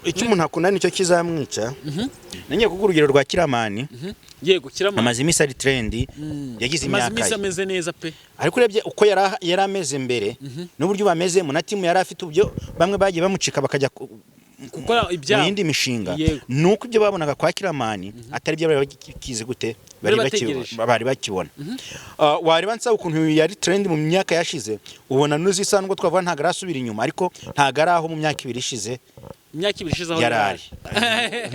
Icyo umuntu akunda nicyo kizamwica. Nanjye kuko urugero rwa Kiramani. Yego, Kiramani. Amaze iminsi ari trend, yagize Amaze imyaka iminsi ye. Ameze neza pe. Ariko urebye uko yari ameze mbere n'uburyo bamezemo na timu yari afite, ubyo bamwe bagiye bamucika bakajya gukora mu ibyabo yindi mishinga, nuko ibyo babonaga kwa Kiramani atari byo bari bakizi gute bari bategereje. Bari bakibona. Wareba nsaba ukuntu yari trend mu myaka yashize, ubona n'uzisa nubwo twavuga ntabwo arasubira inyuma, ariko ntabwo ari aho mu myaka 2 ishize Imyaka 2 ishize aho yari ari.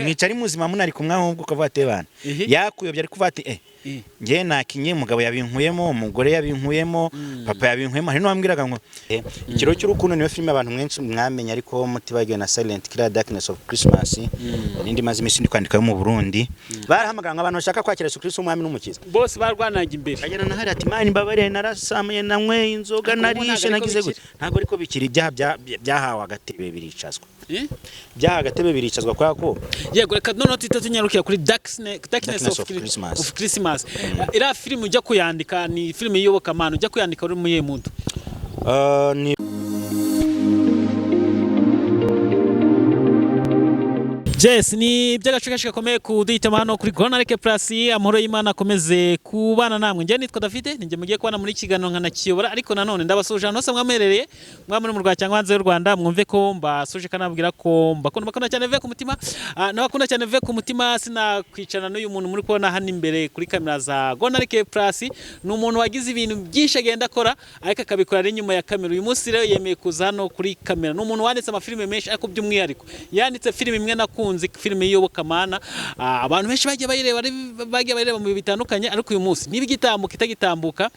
Mwica ari muzima, munari kumwe, ahubwo ukavuga ati bana yakuyobya, ari kuvuga ati njye nakinye, umugabo yabinkuyemo, umugore yabinkuyemo, papa yabinkuyemo. Hari n'uwambwiraga ngo Ikiro cy'urukundo niyo filime abantu mwenshi mwamenye, ariko mutibagiwe na Silent Killer, Darkness of Christmas, n'indi maze iminsi ndi kwandika yo mu Burundi. Barahamagara ngo abantu bashaka kwakira Yesu Kristo umwami n'umukiza. Bose barwanaga imbere. Kagera na hari ati Imana imbabarire, narasamye, nanyweye inzoga, Ariko ubu narishe, ntabwo ariko nagize gute. bikiri. Ntabwo ariko bikiri. Ibyaha byahawe agatebe biricazwa. Byahawe agatebe biricazwa kubera ko Yego, reka noneho tuhite tunyarukira kuri Darkness Darkness of Christmas. of Christmas. Iriya filime ujya kuyandika ni filime y'iyobokamana, ujya kuyandika uri muye muntu? Ni Jess, ni iby'agace gace gakomeye kuduhitamo hano kuri Gonareke Plus. Amahoro y'Imana akomeze kubana namwe. Njye nitwa David, ninjye mugiye kubana muri kiganiro nkanakiyobora, ariko nanone ndabasuje ahantu hose mwamerereye, mwaba muri mu Rwanda cyangwa hanze y'u Rwanda, mwumve ko mbasuje kanabwira ko mbakunda, mbakunda cyane bivuye ku mutima. Nabakunda cyane bivuye ku mutima. Sinakwicarana n'uyu muntu muri kubona hano imbere kuri kamera za Gonareke Plus. Ni umuntu wagize ibintu byinshi agenda akora, ariko akabikora ari inyuma ya kamera. Uyu munsi rero yemeye kuza hano kuri kamera. Ni umuntu wanditse amafilime menshi, ariko by'umwihariko yanditse filime imwe nakunze, filime y'iyobokamana. Abantu benshi bagiye bayireba, bagiye bayireba mu bihe bitandukanye, ariko uyu munsi niba igitambuka itagitambuka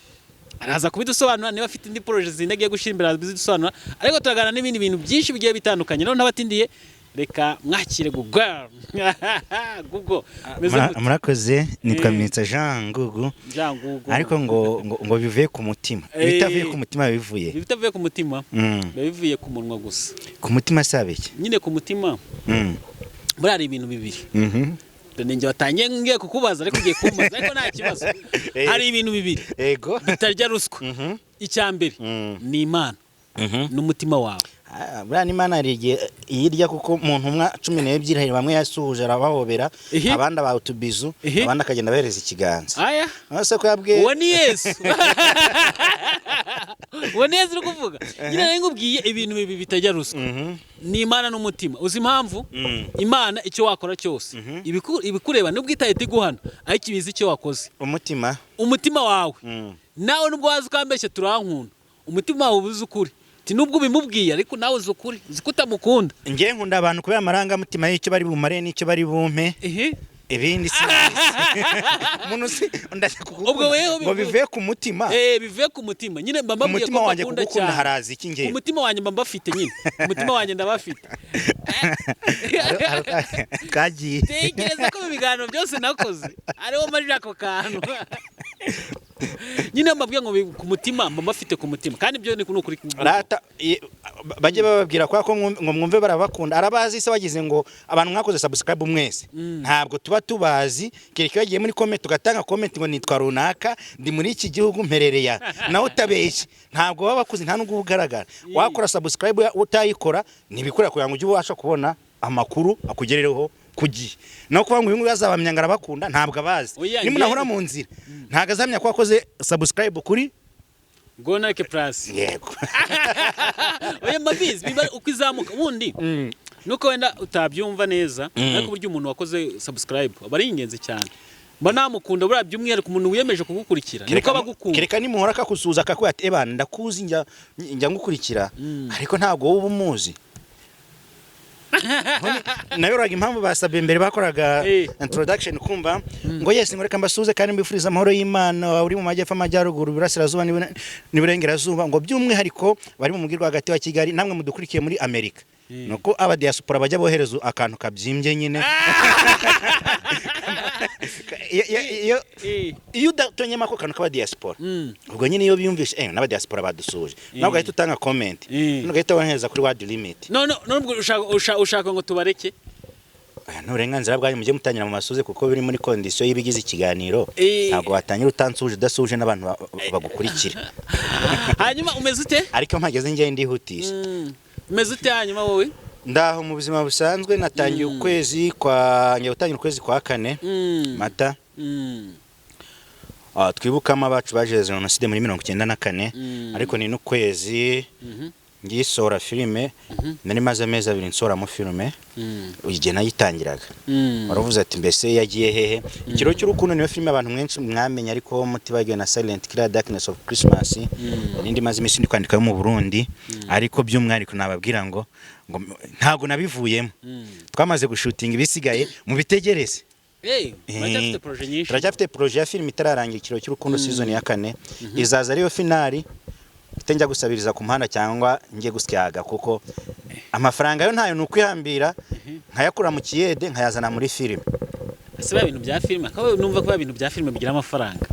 araza kubidusobanura, niba afite indi projet zindi agiye gushyira imbere arabidusobanura, ariko turaganira n'ibindi bintu byinshi bigiye bitandukanye. Noneho n'abatindiye, reka mwakire Google. Google, meze gute? Murakoze, nitwa Mwitsa Jean Gugu. Jean Google. Ariko ngo bivuye ku mutima, ibitavuye ku mutima bivuye Ibitavuye ku mutima biba bivuye ku munwa gusa. Ku mutima sabiki? Nyine ku mutima buriya hari ibintu bibiri. Dore njye watangiye ngiye kukubaza, ariko ugiye kumbaza, ariko nta kibazo. Hari ibintu bibiri bitarya ruswa. Icya mbere ni Imana n'umutima wawe. Buriya n'Imana hari igihe iyirya, kuko mu ntumwa 12 hari bamwe yasuhuje arabahobera, abandi abaha utubizu, abandi akagenda abahereza ikiganza. Aya. Ese ko yabwiye Uwo ni Yesu, uwo ni Yesu uri kuvuga. Nyine nari nkubwiye ibintu bibiri bitajya ruswa ni Imana n'umutima. Uzi impamvu? Imana icyo wakora cyose ibikureba, nubwo itahita iguhana, ariko ibizi icyo wakoze. Umutima. Umutima wawe nawe, nubwo waza ukambeshya turankunda, umutima wawe uba uzi ukuri. Ati nubwo ubimubwiye, ariko nawe uzi ukuri, uzi ko utamukunda. Njye nkunda abantu kubera amarangamutima y'icyo bari bumare n'icyo bari bumpe. Ibindi simbizi. Umuntu si ndashaka Ubwo kugukunda wewe ngo bivuye ku mutima. Bivuye ku mutima nyine, mba Ku mbabwiye mutima ko wanjye mbakunda kugukunda cyane. haraza iki Ku ngewe? mutima wanjye mba mbafite nyine, ku mutima wanjye ndabafite. Kagiye. Tekereza ko mu biganiro byose nakoze ariwo majije ako kantu nyine mbabwiye ngo ku mutima mba mbafite ku mutima, kandi ibyo ni ukuri. Rata bajye bababwira kwa ko ngo mwumve barabakunda, arabazi se wagize ngo abantu mwakoze subscribe mwese ntabwo tuba tubazi, kereka iyo bagiye muri comment ugatanga comment ngo nitwa runaka, ndi muri iki gihugu, mperereye aha. Nawe utabeshye ntabwo baba bakuzi, nta nubwo ugaragara. Wakora subscribe, utayikora ntibikora, kugira ngo ujye ubasha kubona amakuru akugerereho ku gihe. Naho kuvuga ngo uyu nguyu azabamenya ngo arabakunda, ntabwo abazi. Oya, Nimunahura mu nzira ntabwo azamenya ko wakoze subscribe kuri Gonareke Plus. Yego. Oya, mbabizi biba uko izamuka ubundi nuko wenda utabyumva neza, ariko uburyo umuntu wakoze subscribe aba ari ingenzi cyane, mba namukunda buriya, by'umwihariko umuntu wiyemeje kugukurikira niko aba agukunda. Kereka nimuhora akakusuhuza akakubwira ati ebana ndakuzi, njya ngukurikira, ariko ntabwo wowe uba umuzi. Nayoraga impamvu basabye mbere bakoraga introduction, kumva ngo yes, ngo reka mbasuhuze kandi mbifuriza amahoro y'Imana uri mu majyepfo, amajyaruguru, iburasirazuba n'iburengerazuba, ngo by'umwihariko bari mu mujyi rwagati wa Kigali, namwe mudukurikiye muri Amerika. Nuko aba diaspora bajya bohereza akantu kabyimbye nyine. Iyo udatonyemo ako kantu k'aba diaspora, ubwo nyine iyo biyumvishe n'aba diaspora badusuhuje, nawe ugahita utanga comment, ugahita wohereza kuri word limit. No no no, ubwo ushaka ngo tubareke? Aya ni uburenganzira bwanyu, mujye mutangira mu masuze kuko biri muri condition y'ibigize ikiganiro. Ntabwo watangira utansuje, udasuje n'abantu bagukurikira. Hanyuma umeze ute? Ariko mpageze njye ndihutisha. Umeze ute hanyuma wowe? Ndaho mu buzima busanzwe. Natangiye ukwezi kwa, ngiye gutangira ukwezi kwa kane, Mata. Twibukamo abacu bazize jenoside muri 94. Ariko ni n'ukwezi ngisohora filime. Nari maze amezi 2 nsohoramo filime igihe nayitangiraga. Waravuze ati: "Mbese yagiye hehe?" Ikiro cy'urukundo niyo filime abantu mwenshi mwamenye, ariko mutibagiwe na Silent Killer, Darkness of Christmas, n'indi maze iminsi ndi kwandika yo mu Burundi. Ariko by'umwihariko nababwira ngo ntago nabivuyemo. Twamaze gushutinga, ibisigaye mubitegereze. Hey, muracyafite projet nyinshi. Turacyafite projet ya filime itararangira. Ikiro cy'urukundo season ya kane izaza ariyo finale, mfite njya gusabiriza ku muhanda cyangwa njye gusyaga, kuko amafaranga yo ntayo, ni ukwihambira nkayakura mu kiyede nkayazana muri filime. Ese ba bintu bya filime, akaba numva ko ba bintu bya filime bigira amafaranga?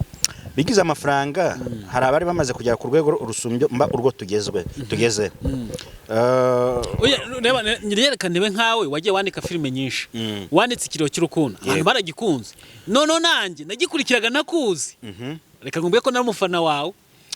Bigize amafaranga, hari abari bamaze kugera ku rwego rusumbye mba urwo tugezwe tugeze. Oya, reba, nyereka ndebe nkawe wagiye wandika filime nyinshi. Wanditse Ikiriyo cy'urukundo, abantu baragikunze. None nanjye nagikurikiraga nakuzi. Reka ngumbwe ko nari umufana wawe.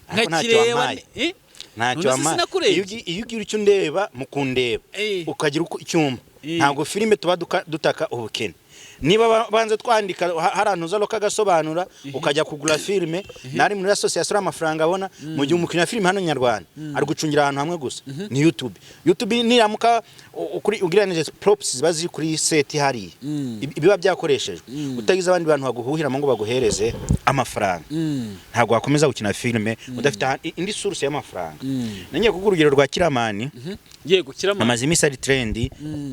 Ariko ntacyo Nkakireba. wampaye. Eh? Ntacyo None se wampaye. sinakurebye? Iyo ugira icyo undeba mu kundeba, ukagira uko icyuma. Ntabwo filime tuba dutaka ubukene. Niba banze twandika, hari ahantu uza kagasobanura ukajya kugura filime, nari muri association, amafaranga abona mu gihe umukinnyi wa filime hano nyarwanda ari gucungira ahantu hamwe gusa ni YouTube. YouTube niramuka ugereranije props ziba ziri kuri set hariya, biba byakoreshejwe, utagize abandi bantu baguhuhiramo ngo baguhereze amafaranga, ntabwo wakomeza gukina filime udafite indi source y'amafaranga. Nangiye kuguha urugero rwa Kiramani. Yego, Kiramani. Amaze iminsi ari trend,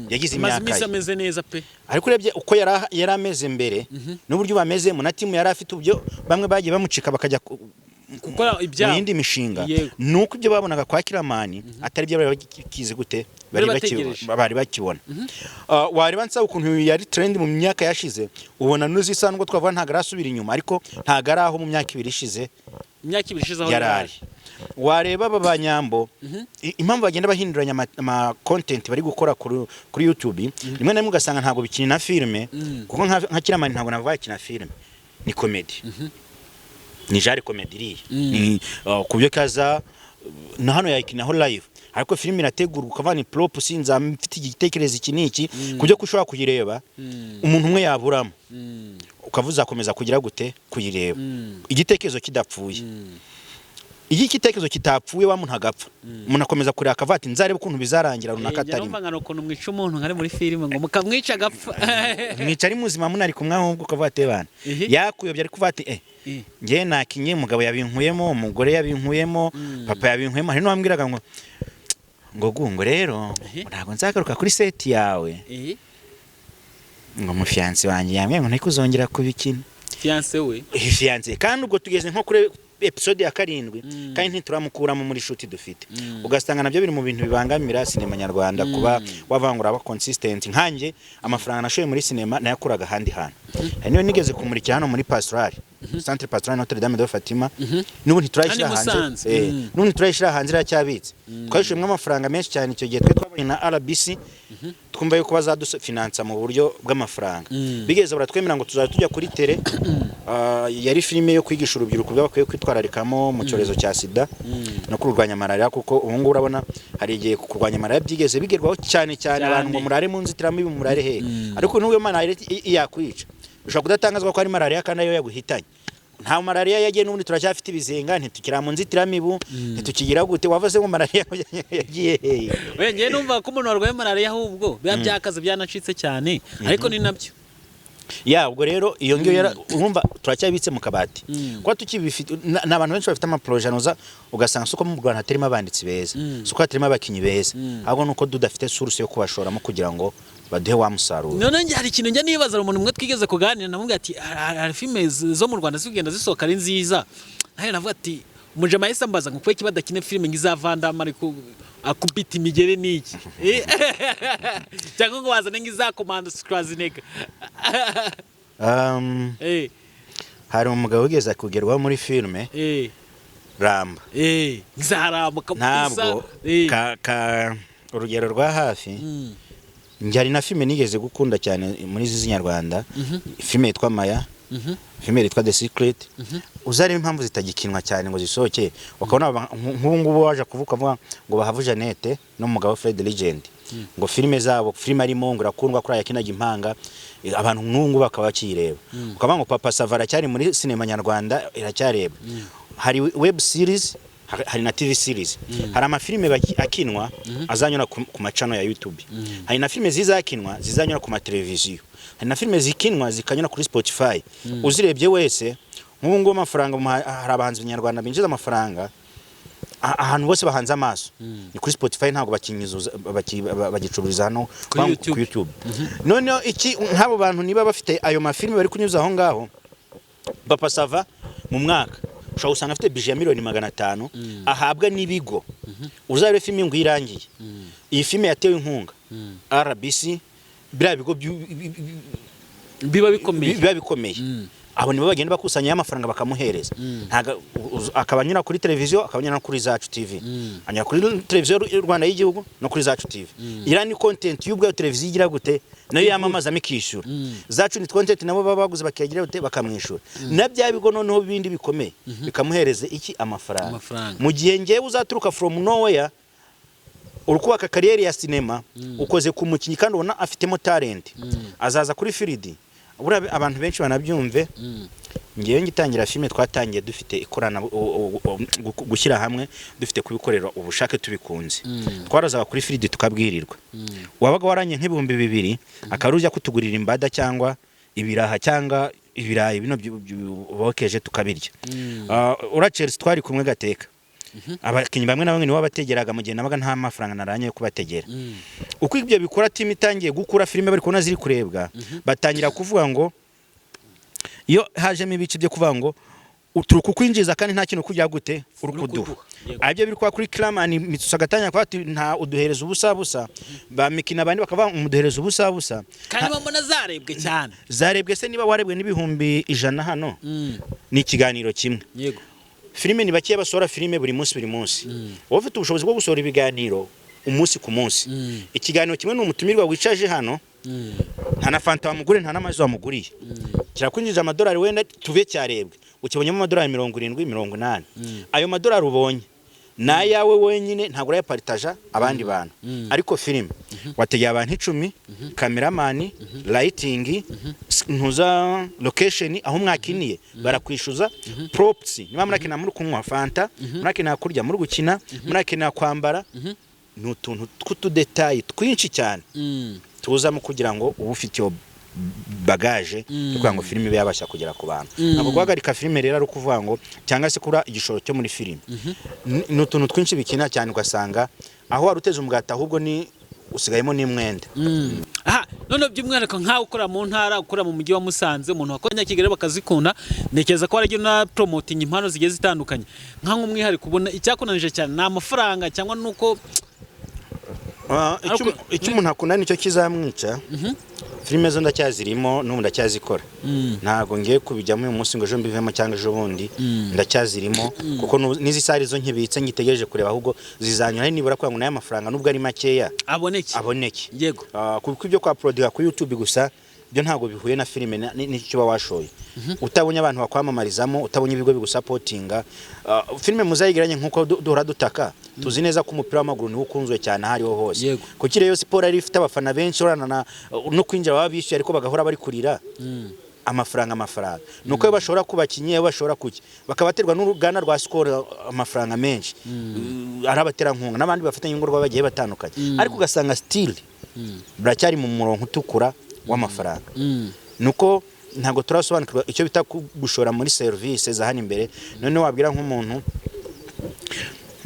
yagize Amaze imyaka iminsi ye. ameze neza pe. Ariko urebye uko yari ameze mbere n'uburyo bamezemo na timu yari afite, ubyo bamwe bagiye bamucika bakajya gukora mu ibyabo yindi mishinga, nuko ibyo babonaga kwa Kiramani atari byo bari bakizi gute Bari bari bategereje. Bari bakibona. Wareba nsaba ukuntu yari trend mu myaka yashize, ubona n'uzisa nubwo twavuga ntabwo arasubira inyuma, ariko ntabwo ari aho mu myaka 2 ishize Imyaka 2 ishize aho yari ari. Wareba aba banyambo, impamvu bagenda bahinduranya ama content bari gukora kuri YouTube, rimwe na rimwe ugasanga ntabwo bikina na filime, kuko nka Kiramani ntabwo navuga yakina filime, ni comedy, ni genre comedy iriya. Ni ku byo kaza na hano yayikinaho live, ariko filime irategurwa, ukavuga ni prop, sinza mfite igitekerezo iki n'iki, ku byo ko ushobora kuyireba umuntu umwe yaburamo, ukavuza akomeza kugira gute kuyireba igitekerezo kidapfuye. Iyo igitekerezo kitapfuye, wa muntu agapfa, umuntu akomeza kureba akavuga ati: "Nzarebe ukuntu bizarangira runaka Njya atarimo." numva nka ukuntu mwica umuntu nkari muri filime, ngo mukamwica agapfa. Mwica ari muzima, munari kumwe, ahubwo ukavuga ati: "Bana, yakuyobya." Ari kuvuga ati: "Njye nakinye, umugabo yabinkuyemo, umugore yabinkuyemo, papa yabinkuyemo." Hari n'uwambwiraga ngo gungo rero, ntabwo nzagaruka kuri set yawe, ngo umufiancé wanjye yambwiye ngo ntikuzongera kubikina. Fiancé we? Fiancé. Kandi ubwo tugeze nko kuri episode ya karindwi, kandi ntituramukuramo muri shoot dufite. Ugasanga nabyo biri mu bintu bibangamira sinema nyarwanda, kuba wavangura aba consistent. Nkanjye amafaranga nashoye muri sinema nayakuraga ahandi hantu. Hari niyo nigeze kumurikira hano muri Pastoral, Centre Pastoral Notre Dame de Fatima, n'ubu ntiturayishyira Hano i hanze. Musanze. N'ubu ntiturayishyira hanze, iracyabitse. Twayishyuyemo amafaranga menshi cyane icyo gihe twe twabonye na RBC, twumva yuko bazadufinansa mu buryo bw'amafaranga. Bigeze baratwemera ngo tuzajya tujya kuri tele. Yari filime yo kwigisha urubyiruko uburyo bakwiye kwitwararikamo mu cyorezo cya sida no kurwanya malariya, kuko ubu ngubu urabona hari igihe kurwanya malariya byigeze bigerwaho cyane cyane, abantu ngo murare mu nzitiramibu, murare hehe, ariko n'ubwo malariya yakwica ushobora kudatangazwa ko ari malariya kandi ariyo yaguhitanye. Nta malariya yagiye, n'ubundi turacyafite ibizenga, ntitukira mu nzitiramibu, ntitukigira gute. Wavuze ngo malariya yagiye hehe? Oya, njyewe numva ko umuntu warwaye malariya ahubwo biba byakaze, byanacitse cyane, ariko ni nabyo. Ya, ubwo rero iyo ngiyo urumva turacyabitse mu kabati kuba tukibifite. Ni abantu benshi bafite amaprojet anoza, ugasanga si uko mu Rwanda hatarimo abanditsi beza, si uko hatarimo abakinnyi beza, ahubwo ni uko tudafite source yo kubashoramo kugira ngo baduhe wa musaruro. None njye hari ikintu njya nibaza. Hari umuntu umwe twigeze kuganira, namubwira ati: "Hari filime zo mu Rwanda zigenda zisohoka ari nziza." Nawe navuga ati umujama yahise ambaza ngo kubera iki badakina filime nk'iza Van Damme ariko akubita imigeri n'iki? Cyangwa ngo bazane nk'iza Commando Schwarzenegger. Hari umugabo wigeze kugerwaho muri filime Ramba. Nk'iza kabisa. Ntabwo ka urugero rwa hafi, njye hari na filime nigeze gukunda cyane muri izi z'inyarwanda, filime yitwa Maya, filime yitwa The Secret. Uzareba impamvu zitagikinwa cyane ngo zisohoke, ukabona nk'ubu ngubu waje kuvuka avuga ngo Bahavu Jeannette n'umugabo Fred Legend. Ngo filime zabo, filime arimo ngo irakundwa kuri yakinaga impanga, abantu n'ubu bakaba bakiyireba. Ukavuga ngo Papa Sava aracyari muri sinema nyarwanda, iracyarebwa. Hari web series, hari na TV series, hari amafilime akinwa azanyura ku ma channel ya YouTube, hari na filime zizakinwa zizanyura ku mateleviziyo, hari na filime zikinwa zikanyura kuri Spotify. Uzirebye wese nk'ubu ngubu amafaranga hari abahanzi nyarwanda binjiza amafaranga ahantu bose bahanze amaso ni kuri Spotify, ntabwo bakinyuzuza bagicururiza hano Kuri YouTube. Ku YouTube. Noneho iki, nk'abo bantu niba bafite ayo mafilime bari kunyuza aho ngaho, Papa Sava mu mwaka ushobora gusanga afite budget ya miliyoni 500 ahabwa n'ibigo. Uzarebe filime ngo irangiye, iyi filime yatewe inkunga RBC, biriya bigo biba bikomeye. Biba bikomeye. Abo nibo bagenda bakusanya amafaranga bakamuhereza. Ntago akaba anyura kuri televiziyo, akaba anyura no kuri Zacu TV, anyura kuri televiziyo y'u Rwanda y'igihugu no kuri Zacu TV. Iriya ni content y'ubwayo televiziyo igira gute, nayo yamamazamo ikishyura. Zacu ni content nabo baba baguze, bakayagira gute, bakamwishyura. Na bya bigo noneho bindi bikomeye bikamuhereza iki? Amafaranga. Amafaranga. Mu gihe ngewe uzaturuka from nowhere, uri kubaka carrière ya sinema, ukoze ku mukinnyi kandi ubona afitemo talent, azaza kuri field. Buriya abantu benshi banabyumve, ngewe ngitangira filime twatangiye dufite ikorana gushyira hamwe, dufite kubikorera ubushake, tubikunze. Twarazaga kuri field tukabwirirwa. Wabaga waranye nk'2000, akaba ujya kutugurira imbada cyangwa ibiraha cyangwa ibirayi bino bokeje tukabirya. Ura Chelsea twari kumwe gateka, abakinnyi bamwe na bamwe nibo bategeraga mu gihe nabaga nta mafaranga naranye yo kubategera. Uko ibyo bikora, team itangiye gukura, filime bari kubona ziri kurebwa, batangira kuvuga ngo iyo hajemo ibice byo kuvuga ngo turi kukwinjiza kandi nta kintu kujya gute uri Uri kuduha. kuduha. Yego. Aribyo biri kuba kuri Killaman. Mitsusa agatangira kuvuga ati nta uduhereza ubusa busa, ba Mikina abandi bakavuga ngo umuduhereza ubusa busa. Kandi bambona zarebwe cyane. Zarebwe se? Niba warebwe n'100,000 hano, ni ikiganiro kimwe. Filime ni bakeya basohora filime buri munsi buri munsi. Wowe ufite ubushobozi bwo gusohora ibiganiro umunsi ku munsi. Ikiganiro kimwe ni umutumirwa wicaje hano, nta na fanta wamuguriye, nta n'amazi wamuguriye, kirakwinjije amadolari wenda tuve cyarebwe ukibonyemo amadolari 70, 80. Ayo madolari ubonye ni ayawe wenyine, ntabwo urayaparitaja abandi bantu. Ariko filime wategeye abantu 10, cameraman, lighting, ntuza location aho mwakiniye barakwishyuza, props niba murakina muri kunywa fanta, murakina kurya muri gukina, murakina kwambara, ni utuntu tw'utu détails twinshi cyane tuzamo kugira ngo ube ufite iyo bagage yo kugira ngo filime ibe yabasha kugera ku bantu. Ntabwo guhagarika filime rero ari ukuvuga ngo cyangwa se kubura igishoro cyo muri filime. Ni utuntu twinshi bikina cyane, ugasanga aho wari uteze umugati ahubwo ni usigayemo n'imwenda. Aha none by'umwihariko nkawe ukora mu ntara, ukora mu mujyi wa Musanze, umuntu wakora Nyakigali bakazikunda, ntekereza ko waragiye una promoting impano zigiye zitandukanye. Nka nk'umwihariko ubona icyakunanije cyane ni amafaranga cyangwa nuko Icyo umuntu akunda nicyo kizamwica. Filime zo ndacyazirimo, n'ubu ndacyazikora. Ntabwo ngiye kubijyamo uyu munsi ngo ejo mbivemo cyangwa ejo bundi. Ndacyazirimo kuko n'izi sari zo nkibitse ngitegereje kureba ahubwo zizanyura nibura kugira ngo n'aya mafaranga nubwo ari makeya aboneke. Aboneke. Kuko ibyo kwa producer kuri YouTube gusa byo ntabwo bihuye na filime n'icyo uba washoye, utabonye abantu bakwamamarizamo, utabonye ibigo bigusapotinga. Filime muzayigeranye nk'uko duhora dutaka, tuzi neza ko umupira w'amaguru niwo ukunzwe cyane aho ariho hose. Kuki rero siporo ari ifite abafana benshi, urana no kwinjira baba bishyuye, ariko bagahora bari kurira amafaranga, amafaranga? Nuko iyo bashobora kubakinyi, iyo bashobora kuki bakabaterwa n'uruganda rwa Skol amafaranga menshi, ari abaterankunga n'abandi bafatanya ibikorwa bagiye batandukanye, ariko ugasanga still baracyari mu murongo utukura w'amafaranga. Nuko ntabwo turasobanukirwa icyo bita gushora muri serivisi za hano imbere. Noneho wabwira nk'umuntu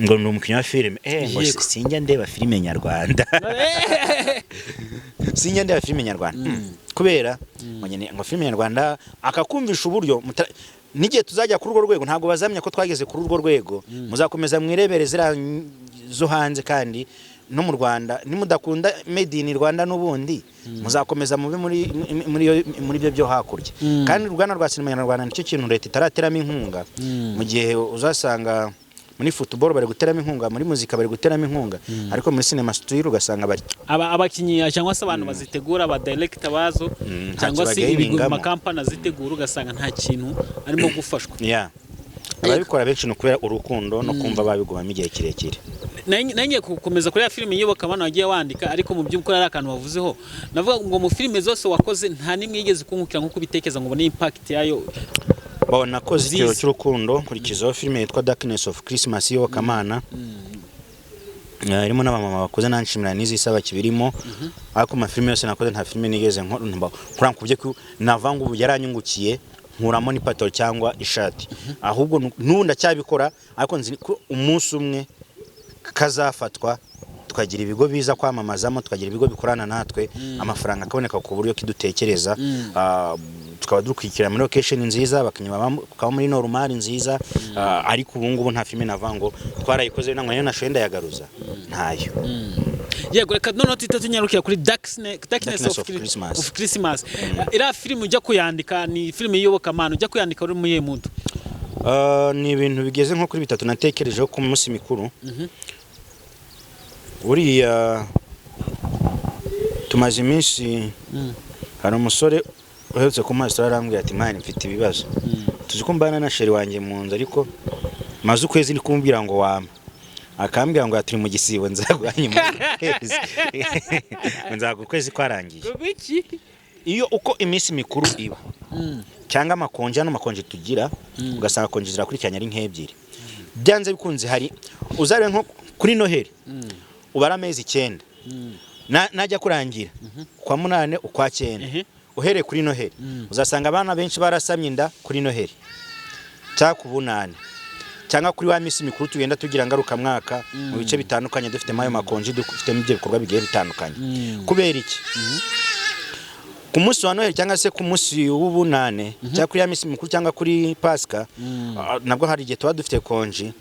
ngo ni umukinnyi wa filime, ngo sinjya ndeba filime nyarwanda, sinjya ndeba filime nyarwanda. Kubera ngo nyine ngo filime nyarwanda akakumvisha uburyo n'igihe tuzajya kuri urwo rwego ntabwo bazamenya ko twageze kuri urwo rwego. Muzakomeza mwirebere ziriya zo hanze, kandi no mu Rwanda nimudakunda made in Rwanda n'ubundi muzakomeza mube muri ibyo byo hakurya. Kandi uruganda rwa sinema nyarwanda nicyo kintu leta itarateramo inkunga, mu gihe uzasanga muri football bari guteramo inkunga, muri muzika bari guteramo inkunga, ariko muri cinema still ugasanga bari Abakinnyi cyangwa se abantu bazitegura, aba director bazo, ntacyo cyangwa se ibigo, bagaining-amo. amakampani azitegura, ugasanga nta kintu arimo gufashwa. Yeah. Ababikora benshi ni ukubera urukundo no kumva babigumamo igihe kirekire. Nari ngiye gukomeza kuri ya filime iyobokamana wagiye wandika, ariko mu by'ukuri ari akantu wavuzeho. Navuga ngo mu filime zose wakoze, nta n'imwe yigeze kungukira nk'uko ubitekereza ngo ubone impact yayo. Bo nakoze Nziza. Ikiraro cy'urukundo, nkurikizaho filime yitwa Darkness of Christmas iyobokamana. Harimo n'abamama bakoze, nanshimira n'izisaba kibirimo. Ariko amafilime yose nakoze, nta filime nigeze nkora ku buryo navuga ngo ubu yaranyungukiye, nkuramo n'ipataro cyangwa ishati. Ahubwo n'ubu ndacyabikora, ariko nzi ko umunsi umwe kazafatwa, tukagira ibigo biza kwamamazamo, tukagira ibigo bikorana natwe, amafaranga akaboneka ku buryo kidutekereza. Tukaba dukurikira muri location nziza, abakinnyi bakaba muri normal nziza. Ariko ubu ngubu nta filime navuga ngo twarayikoze nangwa niyo nashoye ndayagaruza, ntayo. Yego, reka noneho tuhite tunyarukira kuri Darkness Darkness of Christmas. Of Christmas. Iriya filime ujya kuyandika, ni filime y'iyobokamana, ujya kuyandika uri muri mood? Ni ibintu bigeze nko kuri bitatu natekerejeho ku munsi mikuru. Buriya tumaze iminsi, hari umusore uherutse kumuha story, arambwira ati: "Man, mfite ibibazo, tuzi ko mbana na chéri wanjye mu nzu, ariko maze ukwezi ndi kumubwira ngo wampa, akambwira ngo turi mu gisibo, nzaguha nyuma y'ukwezi, nzaguha ukwezi kwarangiye." Iki? Iyo uko iminsi mikuru iba cyangwa amakonje, hano amakonje tugira, ugasanga konje zirakurikiranye ari nk'ebyiri, byanze bikunze hari uzarebe nko kuri Noheli, ubara amezi 9, najya kurangira ukwa munane, ukwa cyenda, uhereye kuri Noheli, uzasanga abana benshi barasamye inda kuri Noheli cyangwa ku Bunani cyangwa kuri wa minsi mikuru tugenda tugira ngarukamwaka mu bice bitandukanye, dufitemo ayo makonji, dufitemo ibyo bikorwa bigiye bitandukanye. Kubera iki? Ku munsi wa Noheli cyangwa se ku munsi w'Ubunane cyangwa kuri ya minsi mikuru cyangwa kuri Pasika, nabwo hari igihe tuba dufite konji.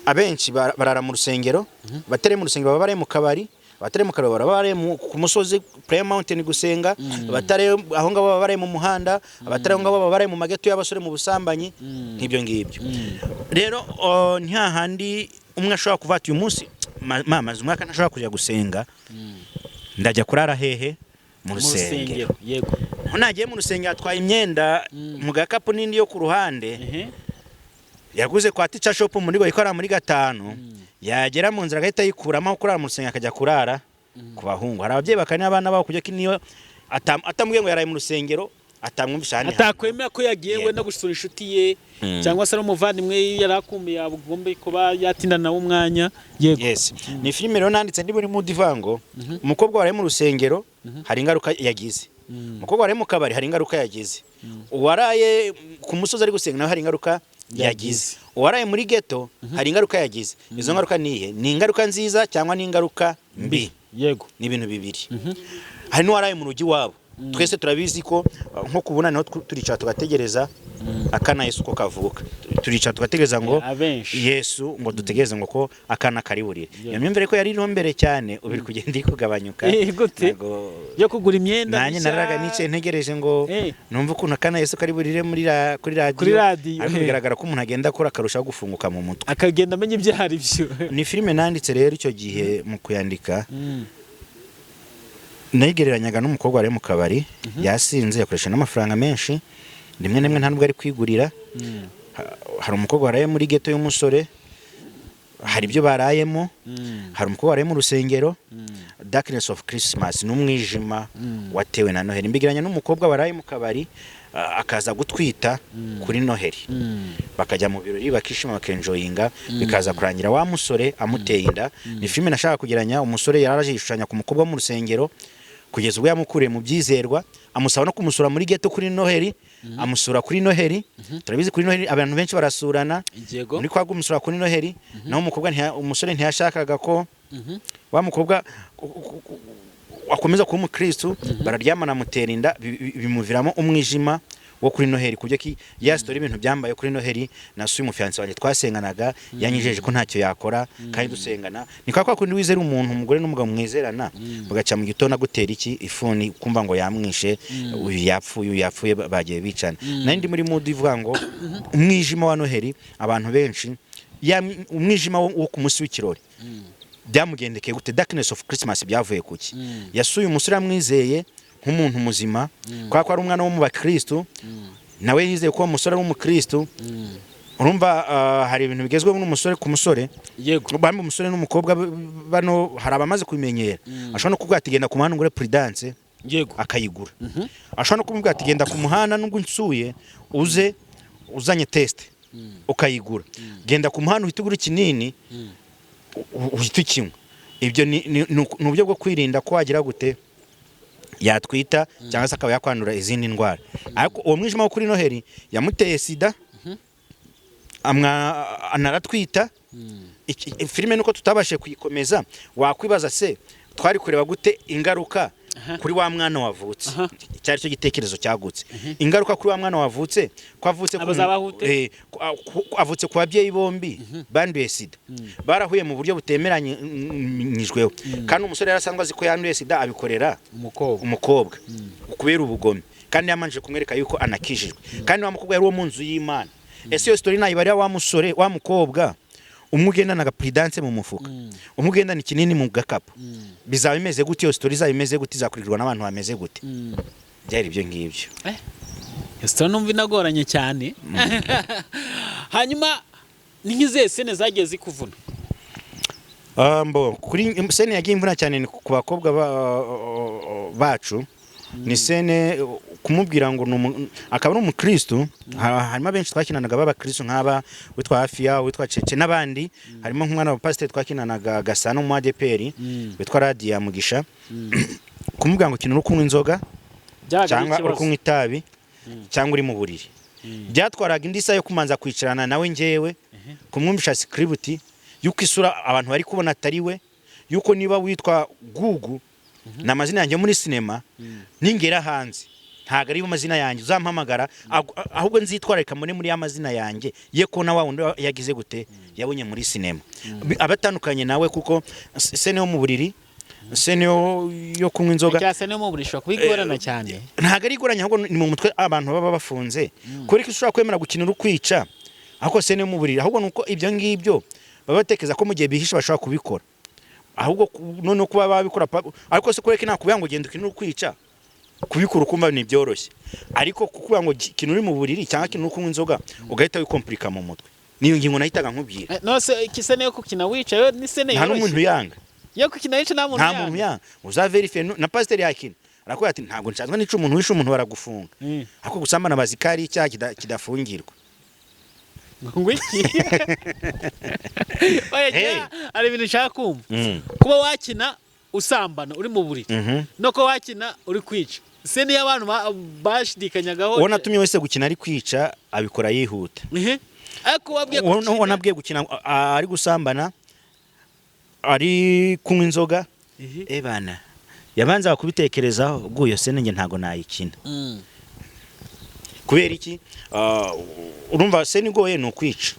Abenshi barara mu rusengero, batari mu rusengero baba bari mu kabari, abatari mu kabari baba bari ku musozi Prayer Mountain gusenga, abatari aho ngaho baba bari mu muhanda, abatari aho ngaho baba bari mu mageto y'abasore mu busambanyi nk'ibyo ngibyo. Rero ni hahandi umwe ashobora kuvuga ati: "Uyu munsi mama umwaka ntashobora kujya gusenga, ndajya kurara hehe? Mu Mu rusengero." rusengero, yego. Aho nagiye mu rusengero atwaye imyenda mu gakapu n'indi yo ku ruhande yaguze kwa Tica Shop muri ikorera muri gatanu, yagera mu nzira agahita ayikuramo, aho kurara mu rusengero akajya kurara ku bahungu. Hari ababyeyi bakanira abana babo kujya ko niyo atamubwiye ngo yaraye mu rusengero, atamwumvisha ahandi hantu. Atakwemera ko yagiye wenda gusura inshuti ye cyangwa se ari umuvandimwe yari akumbuye, agomba kuba yatinda nawe umwanya, yego. Yes, ni filime rero nanditse ndi muri mood ivuga ngo umukobwa waraye mu rusengero hari ingaruka yagize, umukobwa waraye mu kabari hari ingaruka yagize, uwaraye ku musozi ari gusenga nawe hari ingaruka yagize, uwaraye muri ghetto hari ingaruka yagize. Izo ngaruka ni iyihe? Ni ingaruka nziza cyangwa ni ingaruka mbi? Ni ibintu bibiri. Hari n'uwaraye mu rugo iwabo. Twese turabizi ko nko kubona niho turicara tugategereza akana Yesu ko kavuka, turicara tugategereza ngo Abenshi. Yesu, ngo dutegereze ngo ko akana kari burire. Iyo myumvire ko yari iriho mbere cyane, ubu iri kugenda iri kugabanyuka. Gute? Ntago Yo kugura imyenda nanjye mishya. Nararaga nicaye ntegereje ngo numve ukuntu akana Yesu kari burire muri kuri radiyo. Kuri radiyo, Ariko bigaragara ko umuntu agenda akura akarushaho gufunguka mu mutwe. Akagenda amenya ibyo ari byo. Ni filime nanditse rero, icyo gihe mu kuyandika nayigereranyaga n'umukobwa wari mu kabari yasinze, yakoresha n'amafaranga menshi, rimwe na rimwe nta nubwo ari kwigurira. Hari umukobwa waraye muri ghetto y'umusore, hari ibyo barayemo. Hari umukobwa waraye mu rusengero. Darkness of Christmas ni umwijima watewe na Noheli. Mbigereranya n'umukobwa waraye mu kabari, akaza gutwita kuri Noheli, bakajya mu birori, bakishima, bakenjoyinga, bikaza kurangira wa musore amuteye inda. Ni filime nashaka kugeranya umusore yaraje yishushanya ku mukobwa wo mu rusengero, kugeza ubwo yamukuriye mu byizerwa, amusaba no kumusura muri ghetto kuri Noheli, amusura kuri Noheli. Turabizi, kuri Noheli abantu benshi barasurana. Muri kwa kumusura kuri Noheli, naho umukobwa umusore ntiyashakaga ko wa mukobwa akomeza kuba umukristu, bararyamana, amutera inda, bimuviramo umwijima wo kuri Noheli, kubyo ki ya story, ibintu byambaye kuri Noheli. Nasuye umufiancé wanjye twasenganaga, yanyijeje ko ntacyo yakora kandi dusengana. Ni kwa kundi wizera umuntu, umugore n'umugabo mwizerana, bagaca mu gitondo agutera iki ifuni, kumva ngo yamwishe, uyu yapfuye, uyu yapfuye, bagiye bicana. Nari ndi muri mood ivuga ngo umwijima wa Noheli, abantu benshi umwijima wo ku munsi w'ikirori byamugendekeye gute? Darkness of Christmas byavuye kuki? Yasuye umusore amwizeye nk'umuntu muzima, kubera ko ari umwana wo mu bakristu, nawe yizeye ko uwo musore ari umukristu. Urumva, hari ibintu bigezweho n'umusore ku musore. Bamwe umusore n'umukobwa bano hari abamaze kubimenyera, ashobora no kuvuga ati: "Genda ku muhanda ungure Prudence." Akayigura. Ashobora no kumubwira ati: "Genda ku muhanda nubwo unsuye uze uzanye test," ukayigura. "Genda ku muhanda uhite ugura ikinini, uhite ukinywa." Ibyo ni uburyo bwo kwirinda ko wagira gute, yatwita cyangwa se akaba yakwandura izindi ndwara. Ariko uwo mwijima wo kuri Noheli yamuteye sida, anaratwita. Filime nuko tutabashije kuyikomeza. Wakwibaza se twari kureba gute ingaruka kuri wa mwana wavutse? Cyari cyo gitekerezo cyagutse, ingaruka kuri wa mwana wavutse, ko avutse Abazabaho ute? Avutse ku babyeyi bombi banduye sida, barahuye mu buryo butemeranyijweho, kandi umusore yarasanzwe azi ko yanduye sida, abikorera umukobwa. Umukobwa kubera ubugome, kandi yamanje kumwereka yuko anakijijwe, kandi wa mukobwa yari uwo mu nzu y'Imana. Ese iyo story nayibarira wa musore, wa mukobwa umwe ugendana aga Prudence mu mufuka, umwe ugendana ikinini mu gakapu, bizaba bimeze gute? Iyo story izaba imeze gute? Izakurikirwa n'abantu bameze gute? Byari ibyo ngibyo. Iyo story numva inagoranye cyane. Hanyuma ni nk'izihe scene zagiye zikuvuna? Mbo kuri scene yagiye imvuna cyane ni ku bakobwa bacu, ni scene kumubwira ngo ni akaba ari umukristu. Harimo abenshi twakinanaga b'abakristu, nk'aba witwa Hafiya, witwa Cece n'abandi. Harimo nk'umwana wa pasiteri twakinanaga Gasana mu ADPR witwa Radia Mugisha. Kumubwira ngo kintu uri kunywa inzoga Byabaga ari cyangwa uri ikibazo. kunywa itabi cyangwa uri mu buriri, byatwaraga indi saha yo kumanza kwicarana nawe, njyewe kumwumvisha script yuko isura abantu bari kubona atari we, yuko niba witwa Gugu ni amazina yanjye muri sinema, ningera hanze ntabwo ari amazina yanjye uzampamagara, ahubwo nzitwararika muri ya mazina yanjye ye, ko na wa wundi yagize gute, yabonye muri sinema abatandukanye nawe, kuko scene yo mu buriri, scene yo kunywa inzoga. Cyangwa se no mu buriri ishobora kuba igorana cyane. Ntabwo ari igoranye, ahubwo ni mu mutwe abantu baba bafunze, kubera ko ushobora kwemera gukina uri kwica, ariko scene yo mu buriri, ahubwo ni uko ibyo ngibyo baba batekereza ko mu gihe bihishe bashobora kubikora, ahubwo noneho kuba babikora ariko se kubera ko nakubwira ngo genda ukine uri kwica, kubikora ukumva ni byoroshye, ariko kukubwira ngo kina uri mu buriri cyangwa kina uri kunywa inzoga, ugahita wikompurika mu mutwe. Niyo ngingo nahitaga nkubwira. No se iki scene yo gukina wicaye ni scene Nta n'umuntu yoroshye? yanga. Yo gukina wicaye nta muntu Nta muntu yanga, uzaverifiye na pasiteri yakina arakubwira ati: "Ntabwo nsanzwe nica umuntu." Wishe umuntu baragufunga, ariko gusambana bazi ko ari icyaha kidafungirwa. Ngo iki? Oya. Hey. Hari ibintu nshaka kumva. Kuba wakina usambana uri mu buriri no kuba wakina uri kwica, scene y'abantu bashidikanyagaho. Uwo natumye wese gukina ari kwica abikora yihuta. Ariko wabwiye Uwo gukina- uwo nabwiye gukina ari gusambana, ari kunywa inzoga, ebana yabanza kubitekerezaho ubwo iyo scene njye ntago nayikina. Kubera iki? Urumva scene igoye ni ukwica.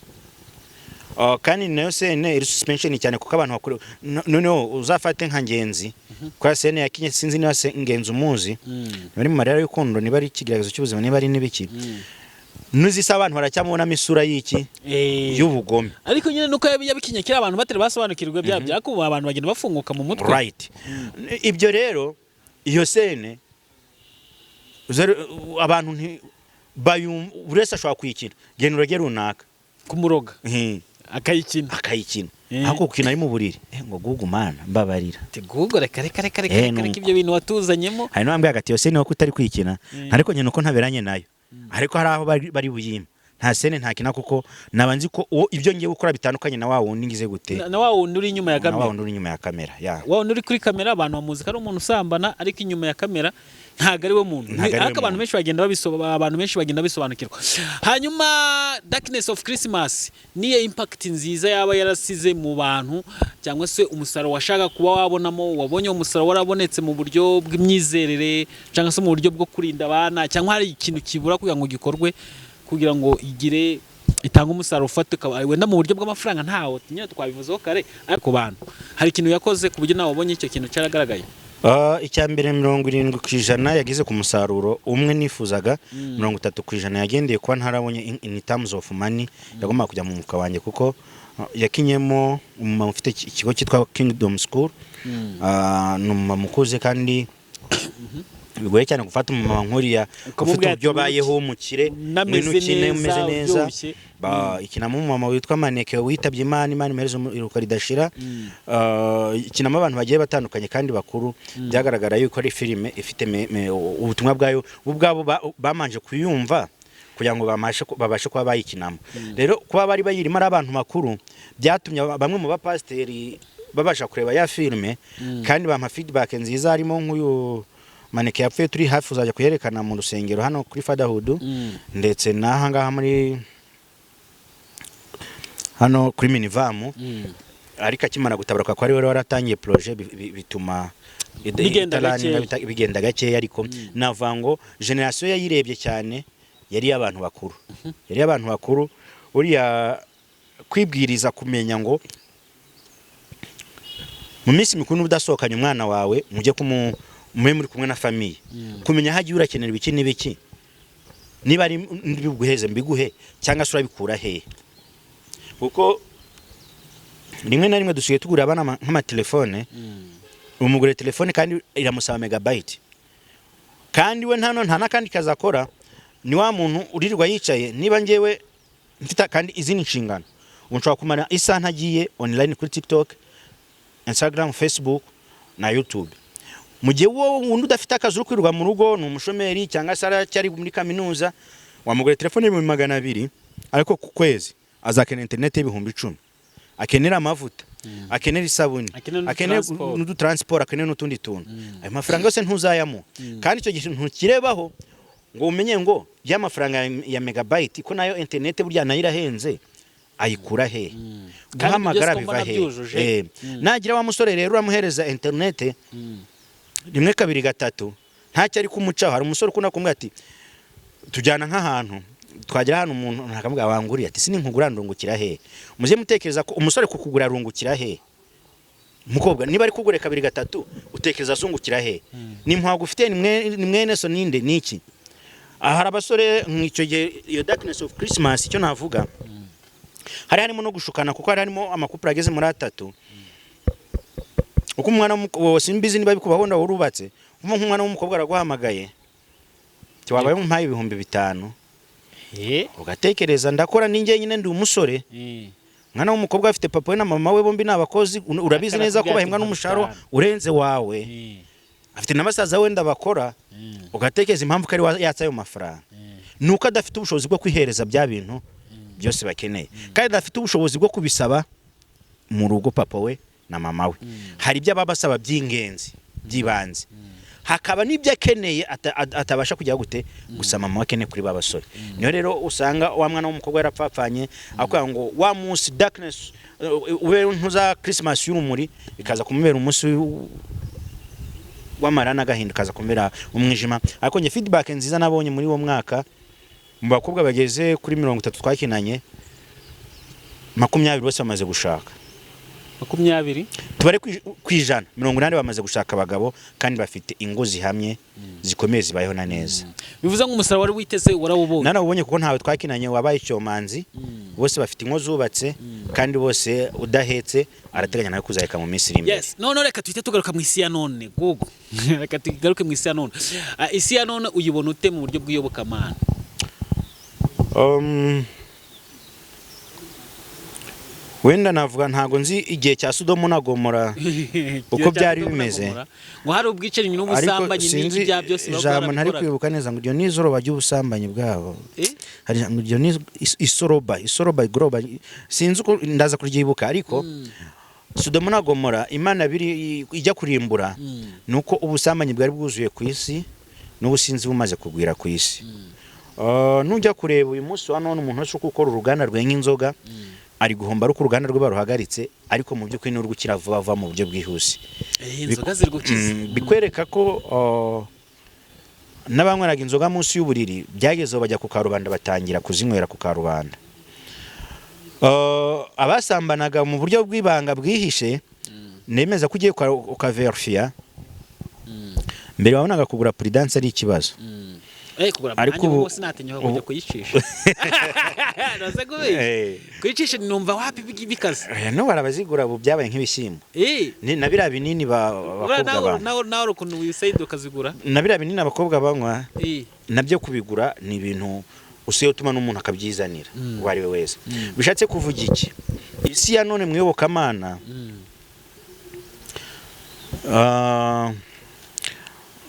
Kandi nayo scene iri suspension cyane, kuko abantu bakuru noneho uzafate nka Ngenzi kwa scene yakinye, sinzi niba Ngenzi umuzi, niba ari mu Marira y'Urukundo, niba ari Ikigeragezo cy'Ubuzima, niba ari n'ibiki, nuzisa abantu baracyamubonamo isura y'iki, y'ubugome. Ariko nyine nuko yabikinye kera abantu batari basobanukirwa bya byakuba, abantu bagenda bafunguka mu mutwe. Right, ibyo rero iyo scene abantu buri wese ashobora kuyikina, genda urege runaka kumuroga akayikina. Akayikina. Ariko gukina ari mu buriri, ngo Gugu mana mbabarira. Ati: "Gugu, reka, reka, reka, reka, reka, reka, Nuko. ibyo bintu watuzanyemo." Hari n'uwambwiye ati: "Iyo scene ko utari kuyikina?" Ariko nyine uko ntaberanye nayo, ariko hari aho bari buyime, nta scene ntakina, kuko naba nzi ko uwo ibyo ngiye gukora bitandukanye na wa wundi ngize gute, Na wa wundi uri inyuma ya na wa kamera. wundi uri inyuma ya kamera ya. Wa wundi uri kuri kamera abantu bamuzi ko ari umuntu usambana, ariko inyuma ya kamera ntabwo ari we muntu. Ntabwo ari we Ariko abantu muntu. benshi bagenda abantu benshi bagenda bisobanukirwa. Hanyuma Darkness of Christmas niyo impact nziza yaba yarasize mu bantu, cyangwa se umusaruro washaka kuba wabonamo, wabonye uwo musaruro warabonetse mu buryo bw'imyizerere cyangwa se mu buryo bwo kurinda abana, cyangwa hari ikintu kibura kugira ngo gikorwe kugira ngo igire itange umusaruro ufatika, wenda mu buryo bw'amafaranga ntawo nyine twabivuzeho kare, ariko ku bantu hari ikintu yakoze ku buryo nawe wabonye icyo kintu cyaragaragaye? Icya mbere, 70% yagize ku musaruro umwe nifuzaga, 30% yagendeye kuba ntarabonye in terms of money yagombaga kujya mu mufuka wanjye, kuko yakinyemo umumama ufite ikigo cyitwa Kingdom School. Ni umumama ukuze kandi Bigoye cyane gufata umumama nk'uriya ufite Ukamubwira uburyo ati, abayeho w'umukire, unameze ngwino ukine neza, umeze neza. Uryoshye. Ikinamo umumama witwa Maneke witabye Imana, Imana imuhereze iruhuko ridashira. Ikinamo abantu bagiye batandukanye kandi bakuru. Byagaragara yuko ari filime ifite ubutumwa bwayo bo ubwabo bamanje kuyumva kugira ngo babashe kuba bayikinamo. Rero kuba bari bayirimo ari abantu bakuru byatumye bamwe mu bapasiteri babasha kureba ya filime kandi bampa feedback nziza, harimo nk'uyu Maneke yapfuye turi hafi uzajya kuyerekana mu rusengero hano kuri Fatherhood, ndetse n'aha ngaha muri hano kuri Minivamu. Ariko akimara gutabaruka ko ari we wari waratangiye projet, bituma Bigenda itarangira, gakeya. Bigenda gakeya. Ariko navuga ngo generation yayirebye cyane yari iy'abantu bakuru, yari iy'abantu bakuru. Uriya kwibwiriza kumenya ngo mu minsi mikuru niba udasohokanye umwana wawe mujye kumu mube muri kumwe na famille, kumenya aho agiye urakenera ibiki n'ibiki, niba ari mbiguheze mbiguhe cyangwa se urabikura hehe, kuko rimwe na rimwe dusigaye tugura abana nk'amatelefone. Umugure telefone kandi iramusaba megabyte, kandi we nta n'akandi kazi akora, ni wa muntu uririrwa yicaye. Niba njyewe mfite kandi izindi nshingano, ubu nshobora kumara isaha ntagiye online kuri TikTok, Instagram, Facebook na YouTube, mu gihe wowe wundi udafite akazi, uri kwirirwa mu rugo, ni umushomeri cyangwa se aracyari muri kaminuza, wamugura telefone 200,000, ariko ku kwezi azakenera interineti y'10,000, akenera amavuta, akenera isabune, akenera akenera n'udutransport. N'udutransport, akenera n'utundi tuntu. Ayo mafaranga yose ntuzayamuha, kandi icyo gihe ntukirebaho ngo umenye ngo ya mafaranga ya megabyte, ko nayo interineti burya nayo irahenze, ayikura hehe? Kandi Guhamagara ibyo biva mbona hehe? byujuje. Nagira wa musore rero uramuhereza interineti rimwe, kabiri, gatatu, ntacyo ari kumucaho. Hari umusore ukunda kumubwira ati tujyana nk'ahantu, twagera hano umuntu akamubwira wanguriye, ati sininkugura ndungukira hehe? Muze mutekereza ko umusore kukugura arungukira hehe? Umukobwa niba ari kugure kabiri, gatatu, utekereza azungukira hehe? Ni mpwago ufite, ni mwene so, ninde, niki? Aha hari abasore nk'icyo gihe iyo Darkness of Christmas, icyo navuga hari harimo no gushukana, kuko hari harimo amacouple ageze muri atatu. Uko umwana simbizi niba bikubaho, wenda wurubatse, umva nk'umwana w'umukobwa araguhamagaye ati wabaye umpaye 5000, ugatekereza ndakora ni njye nyine ndi umusore. Umwana w'umukobwa afite papa we na mama we, bombi ni abakozi, urabizi neza ko Arakubwira bahembwa ati, n'umushahara "Mpa urenze wawe, afite na basaza wenda bakora." Ugatekereza impamvu ko ari yatse ayo mafaranga, ni uko adafite ubushobozi bwo kwihereza bya bintu byose bakeneye, kandi adafite ubushobozi bwo kubisaba mu rugo papa we na mama we. Hari ibyo aba basaba by'ingenzi by'ibanze, hakaba n'ibyo akeneye atabasha kujya gute gusa mama we akeneye kuri ba basore. Niyo rero usanga wa mwana w'umukobwa yarapfapfanye, akubwira ngo wa munsi darkness ube ntuza Christmas y'urumuri, bikaza kumubera umunsi w'amara n'agahinda, ukaza kumubera umwijima. Ariko njye feedback nziza nabonye muri uwo mwaka, mu bakobwa bageze kuri 30 twakinanye, 20 bose bamaze gushaka. 20? Tubare ku ijana, 80 bamaze gushaka abagabo kandi bafite ingo zihamye, zikomeye, zibayeho na neza. Bivuze ngo umusaruro wari witeze warawubonye. Narawubonye, kuko ntawe twakinanye wabaye icyomanzi. Bose bafite ingo zubatse, kandi bose udahetse arateganya nawe kuzaheka mu minsi iri imbere. Yes, none reka tuhite tugaruka mu isi ya none. Google, reka tugaruke mu isi ya none. Isi ya none uyibona ute mu buryo bw'iyobokamana? Wenda navuga ntago nzi igihe cya Sodomu na Gomora uko byari bimeze. Ngo hari ubwicanyi Ariko n'ubusambanyi n'iki sinzi bya byose baba ijambo ntari barabikoraga. kwibuka neza, ngo iryo ni izoroba ry'ubusambanyi bwabo. Eh? Hari ijambo iryo ni isoroba, isoroba, igoroba, sinzi uko ndaza kuryibuka. Ariko Sodomu na Gomora Imana biri ijya kurimbura, nuko ubusambanyi bwari bwuzuye ku isi n'ubusinzi bumaze kugwira ku isi. Nujya kureba uyu munsi wa none, umuntu wese ukora uruganda rwenga inzoga ari guhomba ari uko uruganda rwe baruhagaritse, ariko mu by'ukuri ni urw'ukira vuba vuba mu buryo bwihuse. Inzoga ziri gukiza. Bikwereka ko n'abanyweraga inzoga munsi y'uburiri byagezeho bajya ku karubanda, batangira kuzinywera ku karubanda. Abasambanaga mu buryo bw'ibanga bwihishe, nemeza ko ugiye ukaverifiya, mbere wabonaga kugura Prudence ari ikibazo. Kugura Ariko nanjye ubu sinatinyuka kujya kuyicisha. Naze kubeshya. Kuyicisha numva wapi bikaze. No barabazigura ubu, byabaye nk'ibishyimbo. Na biriya binini Uriya abakobwa nawe banywa. Nawe ukuntu wisayidi ukazigura. Na biriya binini abakobwa banywa, nabyo kubigura ni ibintu usigaye utuma n'umuntu akabyizanira, uwo ari we wese. Bishatse kuvuga iki? Isi ya none mu iyobokamana,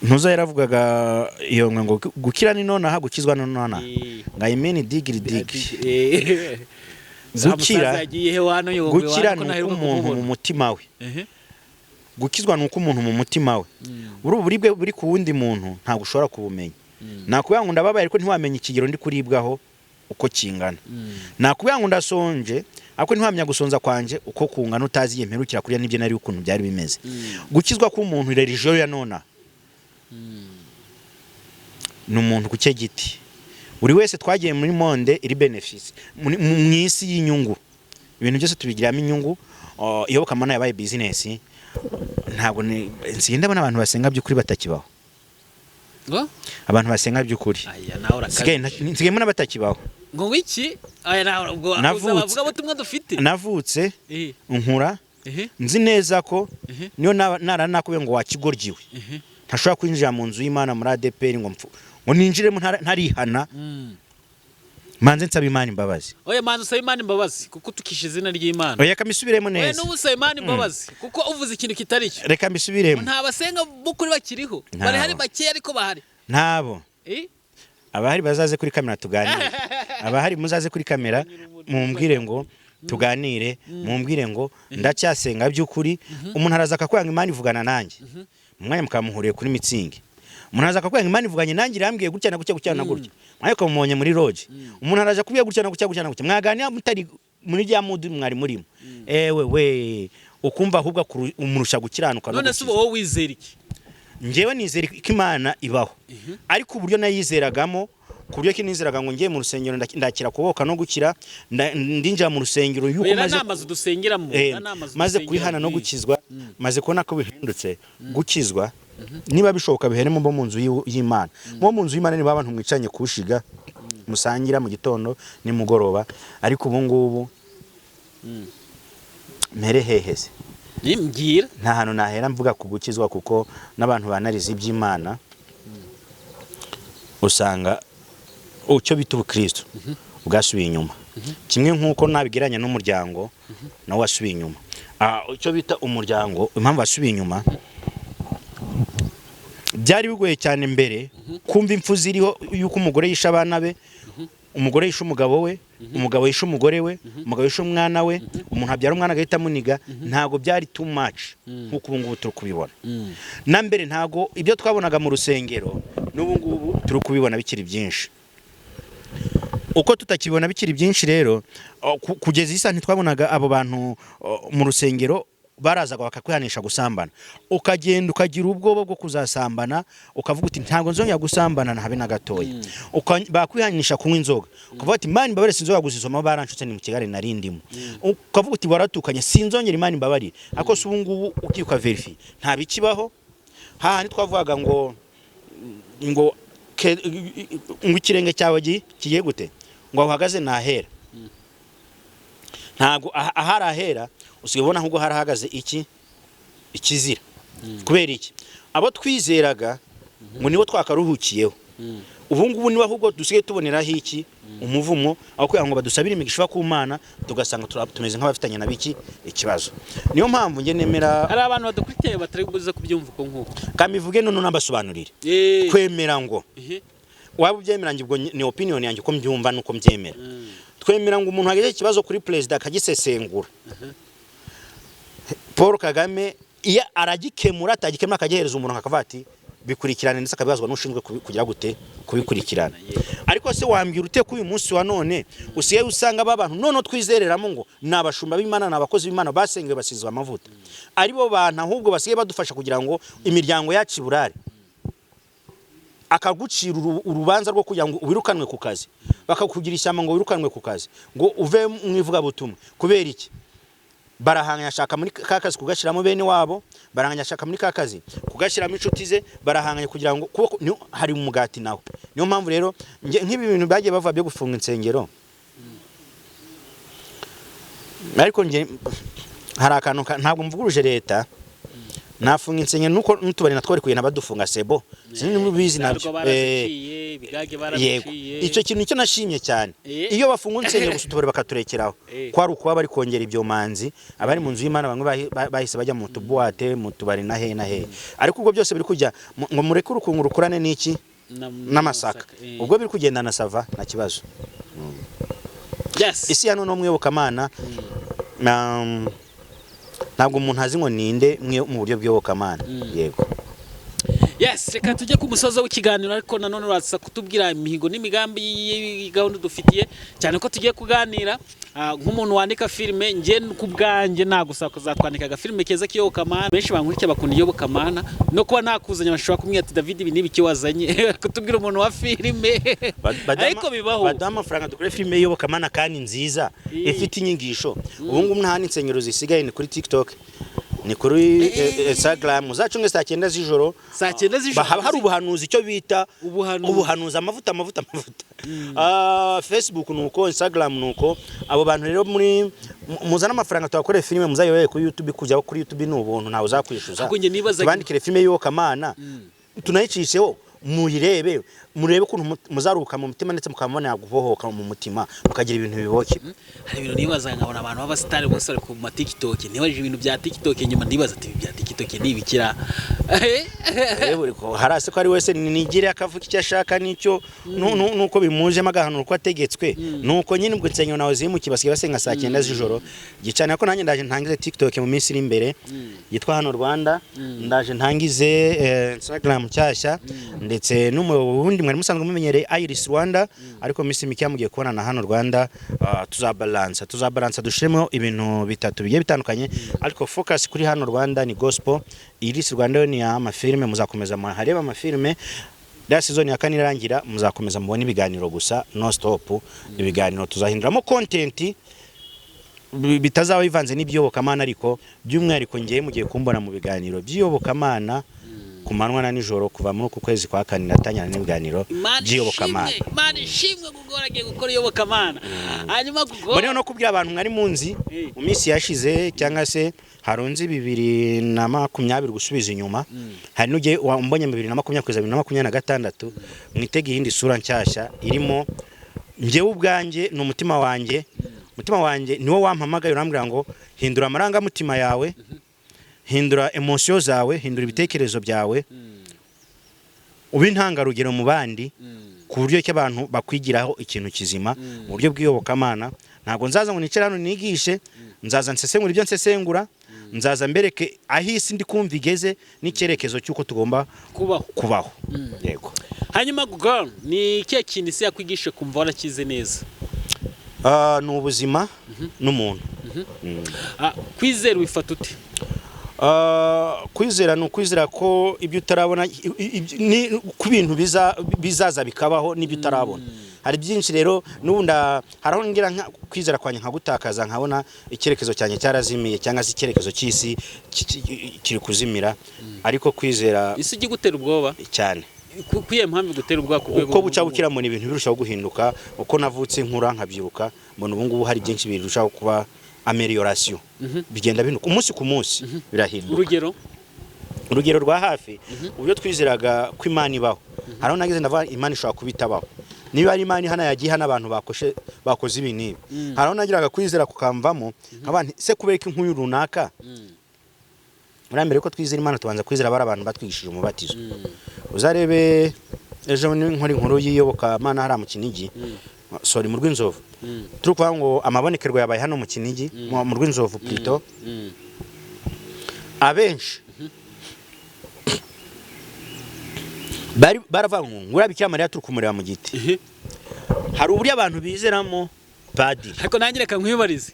ntuza yaravugaga iyo ngo gukira ni nonaha, gukizwa ni nonaha, ngo I mean digiri digi. Gukira yagiye he wano yongwe? Gukira ni uko umuntu mu mutima we, gukizwa ni uko umuntu mu mutima we, buri uburibwe buri ku wundi muntu ntabwo ushobora kubumenya. Nakubwira ngo ndababaye, ariko ntiwamenya ikigero ndi kuribwaho uko kingana. Nakubwira ngo ndasonje, ariko ntiwamenya gusonza kwanje uko kungana, utazi igihe mperukira kurya n'ibyo nari ukuntu byari bimeze. Gukizwa k'umuntu, religion ya nona, ni umuntu ku cye giti. Buri wese twagiye muri monde iri bénéfice, mu isi y'inyungu, ibintu byose tubigiramo inyungu. Iyobokamana yabaye business. Ntabwo nsigaye ndabona abantu basenga by'ukuri batakibaho. Ngo? Abantu basenga by'ukuri Aya nawe urakaze. Nsigaye mbona batakibaho. Ngo wiki aya nawe ubwo uzabavuga butumwa dufite. Navutse, nkura nzi neza ko niyo nara nakubwiye ngo wakigoryiwe, ntashobora kwinjira mu nzu y'Imana muri ADEPR ngo mpfu ngo ninjiremo ntarihana, manze nsaba Imana imbabazi. Oya, manza usaba Imana imbabazi kuko utukisha izina ry'Imana. Oya, reka mbisubiremo Oya, neza. n'ubu usaba Imana imbabazi kuko uvuze ikintu kitari cyo. Reka mbisubiremo. Nta basenga b'ukuri bakiriho. Ntabo. Bari hari bakeya, ariko bahari. Ntabo. Abahari bazaze kuri kamera tuganire. Abahari muzaze kuri kamera mumbwire ngo tuganire, mumbwire ngo ndacyasenga by'ukuri. Umuntu araza akakwanga, Imana ivugana nanjye, mu mwanya mukamuhuriye kuri mitsingi. Umuntu araza akakwanga, Imana ivuganye nanjye, irambwiye gutya na gutya, gutya na gutya, mwanya ukamubonye muri lodge. Umuntu araza kubwira gutya na gutya, gutya na gutya, mwaganira mutari muri rya mood mwari murimo, ewe we, ukumva ahubwo umurusha gukiranuka no None se gukiza. ubu wowe wizera iki? Njyewe nizera ko Imana ibaho, ariko uburyo nayizeragamo, ku buryo ki nizeraga ngo ngiye mu rusengero ndakira kuboka no gukira, ndinjira mu rusengero yuko Oya, maze ni amazu dusengeramo. Ni amazu maze dusengeramo. kwihana no gukizwa, maze kubona ko bihindutse. Gukizwa niba bishoboka biheremo bo mu nzu y'Imana. Bo mu nzu y'Imana niba abantu mwicanye kushiga, musangira mu gitondo nimugoroba. Ariko ubu ngubu mpere hehe se? Mbwira. Nta hantu nahera mvuga ku gukizwa, kuko n'abantu banarize iby'Imana usanga icyo bita ubukristo bwasubiye inyuma, kimwe nk'uko nabigereranya n'umuryango nawo wasubiye inyuma. Icyo bita umuryango, impamvu wasubiye inyuma, byari bigoye cyane mbere kumva impfu ziriho yuko umugore yishe abana be, umugore yishe umugabo we, umugabo yishe umugore we, umugabo yishe umwana we, umuntu abyara umwana agahita amuniga. Ntabwo byari too much nk'uko ubu ngubu turi kubibona. Na mbere ntabwo ibyo twabonaga mu rusengero n'ubu ngubu turi kubibona bikiri byinshi. Uko tutakibona bikiri byinshi rero, kugeza isa ntitwabonaga abo bantu mu rusengero barazaga bakakwihanisha gusambana, ukagenda ukagira ubwoba bwo kuzasambana, ukavuga uti ntabwo nzongera gusambana na habe na gatoya. Bakwihanisha kunywa inzoga, ukavuga ati Imana imbabarire, sinzongera kuzisoma, baranshutse, ni mu kigali nari ndimo. Ukavuga uti waratukanye, sinzongera, Imana imbabarire. Ariko se ubu ngubu ugiye ukaverifiya, nta bikibaho. Hahandi twavugaga ngo ikirenge cyawe kigiye gute, ngo aho uhagaze nahera, ntabwo ahari ahera usigaye ubona, ahubwo harahagaze iki ikizira. Kubera iki? Abo twizeraga ngo nibo twakaruhukiyeho, ubu ngubu niba ahubwo dusigaye tuboneraho iki umuvumo, aho kugira ngo badusabire imigisha iva ku Mana, tugasanga tumeze nk'abafitanye na biki ikibazo. Niyo mpamvu njye nemera Hari abantu badukurikiye batari buze kubyumva uko nguko. Kamivuge none nabasobanurire. Twemera ngo waba ubyemera, njye ubwo ni opinion yanjye, uko mbyumva nuko mbyemera. Twemera ngo umuntu agize ikibazo kuri perezida akagisesengura, Paul Kagame iyo aragikemura, atagikemura akagihereza umuntu akavuga ati bikurikirane, ndetse akabibazwa n'ushinzwe kugira gute kubikurikirana. Ariko se wambwira ute ko uyu munsi wa none usigaye usanga aba bantu none twizereramo ngo ni abashumba b'Imana, ni abakozi b'Imana basengewe basizwe amavuta, aribo bantu ahubwo basigaye badufasha kugira ngo imiryango yacu iburare, akagucira urubanza rwo kugira ngo wirukanwe ku kazi, bakakugira ishyamba ngo wirukanwe ku kazi, ngo uve mu ivugabutumwa? Kubera iki? Barahanganye ashaka muri ka kazi kugashyiramo bene wabo, barahanganye ashaka muri ka kazi kugashyiramo inshuti ze, barahanganye kugira ngo kuko hari umugati nawe. Niyo mpamvu rero nk'ibi bintu bagiye bavuga byo gufunga insengero, ariko nge hari akantu ntabwo mvuguruje leta nafunga insengero, nuko n'utubari natwo bari kugenda badufunga sebo, sinzi niba ubizi nabyo. Ntabwo baraziciye, ibigage Yego. baraziciye. Icyo kintu nicyo nashimye cyane. Iyo bafunga insengero gusa, utubari bakaturekeraho, ko ari ukuba bari kongera ibyomanzi. Abari mu nzu y'Imana bamwe bahise bajya mu tubuwate, mu tubari na he na he. Ariko ubwo byose biri kujya ngo mureke urukungu rukurane n'iki? N'amasaka. Ubwo biri kugenda na ça va, nta kibazo. Isi ya none umwiyobokamana, ntabwo umuntu azi ngo ninde mu buryo bw'iyobokamana. Yego. Yes, reka tujye ku musozo w'ikiganiro, ariko nanone uraza kutubwira imihigo n'imigambi gahunda dufitiye, cyane ko tugiye kuganira nk'umuntu wandika filime. Njye ku bwanjye nagusaba kuzatwandika agafilime keza k'iyobokamana. Benshi bankurikira bakunda iyobokamana, no kuba nakuzanye bashobora kumwira ati: "David, ibi ni ibiki wazanye?" Kutubwira umuntu wa filime, ariko bibaho. Baduha amafaranga dukore filime y'iyobokamana kandi nziza, ifite inyigisho. Ubu ngubu nta n'insengero zisigaye, ni kuri TikTok, ni kuri Instagram. Uzacunge saa 9 z'ijoro. Saa 9 z'ijoro. Haba hari ubuhanuzi, icyo bita Ubuhanuzi. Ubuhanuzi, amavuta, amavuta, amavuta. Facebook nuko, Instagram nuko. Abo bantu rero muri muzane amafaranga tubakorere filime, muzayoboye kuri YouTube. Kujyaho kuri YouTube ni ubuntu, ntawe uzakwishyuza. Ahubwo njye nibazaga- Tubandikire filime y'iyobokamana, tunayicisheho, muyirebe, murebe ukuntu muzaruhuka mu mutima, ndetse mukaba mubona gubohoka mu mutima, mukagira ibintu biboke. Hari ibintu nibazaga, nkabona abantu b'abasitari bose bari ku ma TikTok. Nibajije ibintu bya TikTok, nyuma ndibaza ati: "Ibi bya TikTok ni ibikira?" Hari ko ari wese nigire akavuga icyo ashaka n'icyo nuko bimujemo, agahanura uko ategetswe. Nuko nyine ubwo insengero nawe zimukiye, basigaye basenga saa 9 z'ijoro gicana. Ko nanjye ndaje ntangize TikTok mu minsi iri imbere yitwa Hano Rwanda, ndaje ntangize Instagram nshyashya, ndetse n'ubundi mwari musanzwe mumenyereye Iris Rwanda, ariko mu minsi mike mugiye kubona na Hano Rwanda. Tuzabalansa dushiremo ibintu bitatu bigiye bitandukanye, ariko focus kuri Hano Rwanda ni gospel. Iris Rwanda yo ni amafilime, muzakomeza muhareba amafilime. Ya season ya kane irangira, muzakomeza mubone ibiganiro gusa, no stop ibiganiro. Tuzahinduramo content bitazaba bivanze n'iby'iyobokamana, ariko by'umwihariko ngiye mugiye kumbona mu biganiro by'iyobokamana ku manywa na nijoro. Kuva muri uku kwezi kwa kane natangira n'ibiganiro Imana by'iyobokamana. ishimwe, Imana ishimwe, kuko waragiye gukora iyobokamana. Hanyuma kuko Mbone no kubwira abantu mwari munzi mu minsi yashize, cyangwa se harunzi 2020 gusubiza inyuma, hari n'ugiye wambonye mu 2020 kugeza 2026, mwitege iyindi sura nshyashya irimo njyewe ubwanjye. Ni umutima wanjye, umutima wanjye niwo wampamagaye urambwira ngo: "Hindura amarangamutima yawe, hindura émotions zawe, hindura ibitekerezo byawe, ube intangarugero mu bandi, ku buryo ki abantu bakwigiraho ikintu kizima mu buryo bw'iyobokamana." Ntabwo nzaza ngo nicare hano nigishe, nzaza nsesengura ibyo nsesengura, nzaza mbereke aho isi ndi kumva igeze n'icyerekezo cy'uko tugomba kubaho. Kubaho, yego. Hanyuma Google, ni ikihe kintu isi yakwigisha kumva warakize neza? Ni ubuzima n'umuntu. Kwizera wifata ute? Kwizera ni ukwizera ko ibyo utarabona ni ku bintu bizaza bikabaho n'ibyo utarabona. Hari byinshi rero n'ubundi hari aho ngira kwizera kwanjye nkagutakaza, nkabona icyerekezo cyanjye cyarazimiye, cyangwa se icyerekezo cy'isi kiri kuzimira, ariko kwizera Isi ijya igutera ubwoba? Cyane. Ku iyihe mpamvu igutera ubwoba ku rwego Uko bucya bukira mbona ibintu birushaho guhinduka. Uko navutse nkura nkabyiruka, mbona ubu ngubu hari byinshi birushaho kuba amélioration, bigenda bihinduka umunsi ku munsi, birahinduka. Urugero? Urugero rwa hafi, uburyo twizeraga ko Imana ibaho, hariho nageze ndavuga Imana ishobora kuba itabaho. Niba ari Imana ihana, yagiye ihana abantu bakoshe, bakoze ibi n'ibi. Hariho nagiraga kwizera kukamvamo, nkaba nti: "Se kubera ko inkuru runaka?" Muri mbere ko twizera Imana, tubanza kwizera bari abantu batwigishije umubatizo. Uzarebe ejo nkora inkuru y'iyobokamana hariya mu Kinigi, sorry, mu Rw'inzovu, turi kuvuga ngo amabonekerwa yabaye hano mu Kinigi, mu Rw'inzovu plutôt. Abenshi bari baravuga ngo ngura Bikira Mariya turi kumureba mu giti. Hari uburyo abantu bizeramo padiri. Ariko nanjye reka nkwibarize,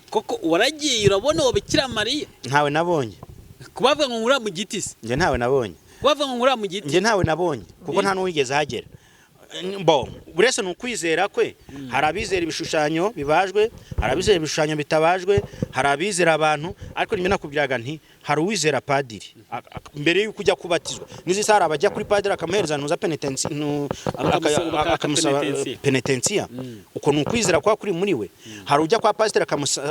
koko waragiye urabona uwo Bikira Mariya? Ntawe nabonye. Kubavuga ngo ngura mu giti se? Njye ntawe nabonye. Kubavuga ngo ngura mu giti? Njye ntawe nabonye, kuko nta n'uwigeze ahagera. Bo buri wese ni ukwizera kwe. Hari abizera ibishushanyo bibajwe, hari abizera ibishushanyo bitabajwe, hari abizera abantu. Ariko nimwe nakubwiraga nti hari uwizera padiri mbere y'uko ujya kubatizwa. N'izi saha hari abajya kuri padiri akamuhereza ntuza penetensi Bakamusaba akamusaba penetensiya. Penetensiya. Uko ni ukwizera kwa kuri muri we. Hari ujya kwa pasiteri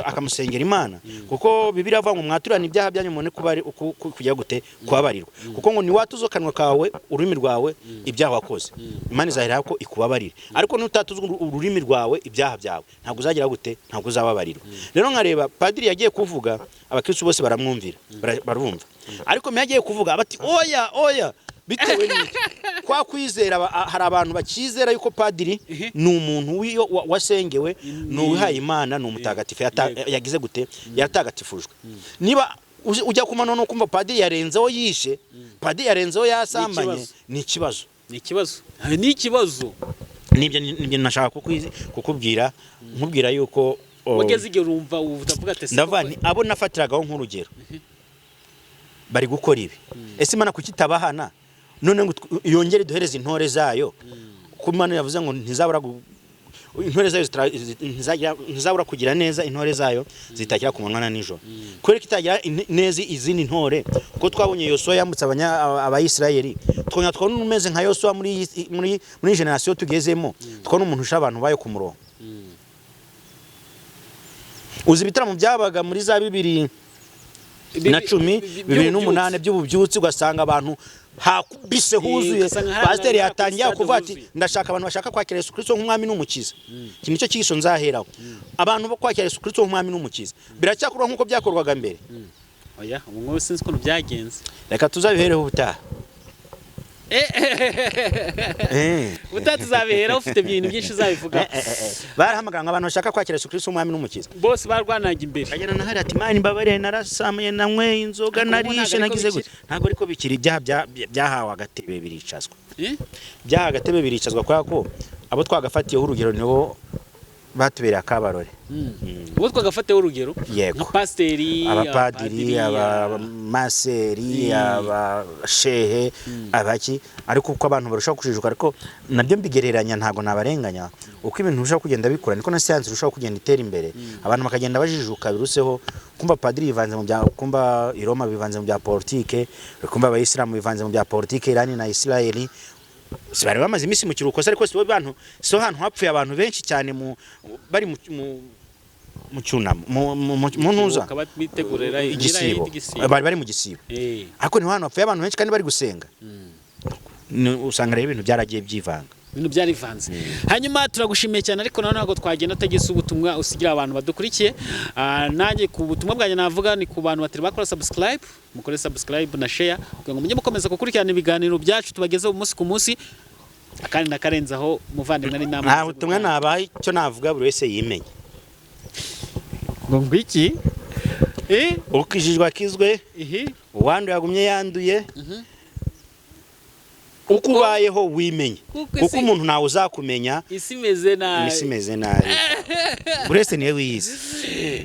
akamusengera Imana, kuko Bibiliya avuga ngo mwaturane ibyaha byanyu mubone kuba ari kujya gute kubabarirwa, kuko ngo niwatuza akanwa kawe, ururimi rwawe, ibyaha wakoze, Imana izahera ko ikubabarire. Ariko nutatuza ururimi rwawe ibyaha byawe, ntabwo uzagira gute? Ntabwo uzababarirwa. Rero nkareba padiri yagiye kuvuga, abakristo bose baramwumvira, barumva. Ariko meya yagiye kuvuga bati oya, oya. Bitewe n'iki? Kwa kwizera. Hari abantu bakizera yuko padiri ni umuntu wasengewe, ni uwihaye Imana, ni umutagatifu, yagize gute? Yatagatifujwe. Niba ujya kuma none kumva padiri yarenzeho yishe, padiri yarenzeho yasambanye, ikibazo. Ni ikibazo. Ni ikibazo, ni ikibazo. Nibyo nashaka kukubwira, nkubwira yuko Wageze igihe urumva utavuga ati ndavuga nti abo nafatiragaho nk'urugero bari gukora ibi, ese Imana kuki itabahana none ngo yongere duhereze intore zayo? Kuko Imana yavuze ngo ntizabura intore zayo ntizabura kugira neza intore zayo zitakira ku manywa na nijoro. Kubera ko itagira neza izindi ntore, kuko twabonye Yosuwa yambutse Abayisirayeli, twongera twabona umeze nka Yosuwa muri génération tugezemo, twabona umuntu usha abantu bayo ku murongo. Uzi ibitaramo byabaga muri za 2010, 2008 by'ububyutsi, ugasanga abantu hakubise huzuye. Ugasanga hari Pasiteri abantu yatangiye kuri stade kuvuga ati huzuye. Ndashaka abantu bashaka kwakira Yesu Kristo nk'umwami n'umukiza. Iki nicyo cyigisho nzaheraho, abantu bo kwakira Yesu Kristo nk'umwami n'umukiza. Biracyakorwa nk'uko byakorwaga mbere? Oya, ubu ngubu sinzi ukuntu byagenze. Reka tuzabihereho ubutaha. Ubutaha tuzabiheraho, ufite ibintu byinshi uzabivuga. Barahamagara ngo abantu bashaka kwakira Yesu Kristo nk'umwami n'umukiza. Bose barwanaga imbere. Kagera na hariya ati Imana imbabarire, narasamye, nanyweye inzoga, Ariko ubu narishe, ntabwo ariko nagize bikiri. gute. Ntabwo ariko bikiri. Ibyaha byahawe agatebe biricazwa. Eh? Byahawe agatebe biricazwa kubera ko abo twagafatiyeho urugero nibo batubereye akabarore. Ubu twagafateho urugero Yego. nka pasiteri, Abapadiri, abamaseri, abashehe, abaki. Ariko uko abantu barushaho kujijuka, ariko nabyo mbigereranya, ntabwo nabarenganya. Uko ibintu birushaho kugenda bikura, niko na siyansi irushaho kugenda itera imbere, abantu bakagenda bajijuka biruseho. Kumva padiri yivanze mu bya, kumva i Roma bivanze mu bya politike, kumva abayisilamu bivanze mu bya politike, Irani na Isirayeli si bari bamaze iminsi mu kiruhuko se? Ariko si bo bantu, si ho hantu hapfuye abantu benshi cyane mu bari mu cyunamo, mu ntuza Bakaba bitegurira igisibo. Igisibo. Bari mu gisibo. Ariko niho hantu hapfuye abantu benshi kandi bari gusenga. Usanga rero ibintu byaragiye byivanga. Ibintu byarivanze. Hanyuma turagushimiye cyane, ariko nanone ntabwo twagenda utagize ubutumwa usigira abantu badukurikiye. Nanjye ku butumwa bwanjye navuga ni ku bantu batari bakora subscribe, mukore subscribe na share kugira ngo mujye mukomeza gukurikirana ibiganiro byacu tubagezeho umunsi ku munsi. Akandi nakarenzaho, muvandimwe, ari inama. Nta butumwa nabaye. Icyo navuga, buri wese yimenye. Ngo ngwiki? Ukijijwe akizwe, Ihi. uwanduye agumye yanduye. Uko ubayeho wimenye, Kuko kuko umuntu ntawe uzakumenya. Isi imeze nabi. Isi imeze nabi, buri wese niwe wiyizi.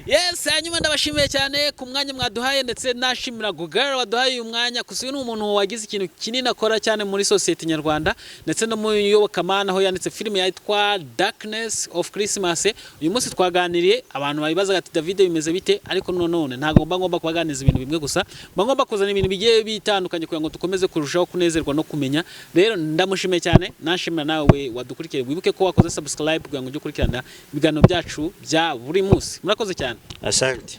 Yes, hanyuma ndabashimiye cyane ku mwanya mwaduhaye, ndetse nashimira Google waduhaye uyu mwanya, kuko uyu ni umuntu wagize ikintu kinini akora cyane muri sosiyete nyarwanda ndetse no mu iyobokamana, aho yanditse filime yitwa Darkness of Christmas. Uyu munsi twaganiriye, abantu babibazaga ati David bimeze bite? Ariko none ntabwo mba ngomba kubaganiriza ibintu bimwe gusa, mba ngomba kuzana ibintu bigiye bitandukanye kugira ngo dukomeze kurushaho kunezerwa no kumenya. Rero ndamushimiye cyane, nashimira nawe wadukurikiye. Wibuke ko wakoze subscribe kugira ngo ujye ukurikirana ibiganiro byacu bya buri munsi. Murakoze cyane. Asante.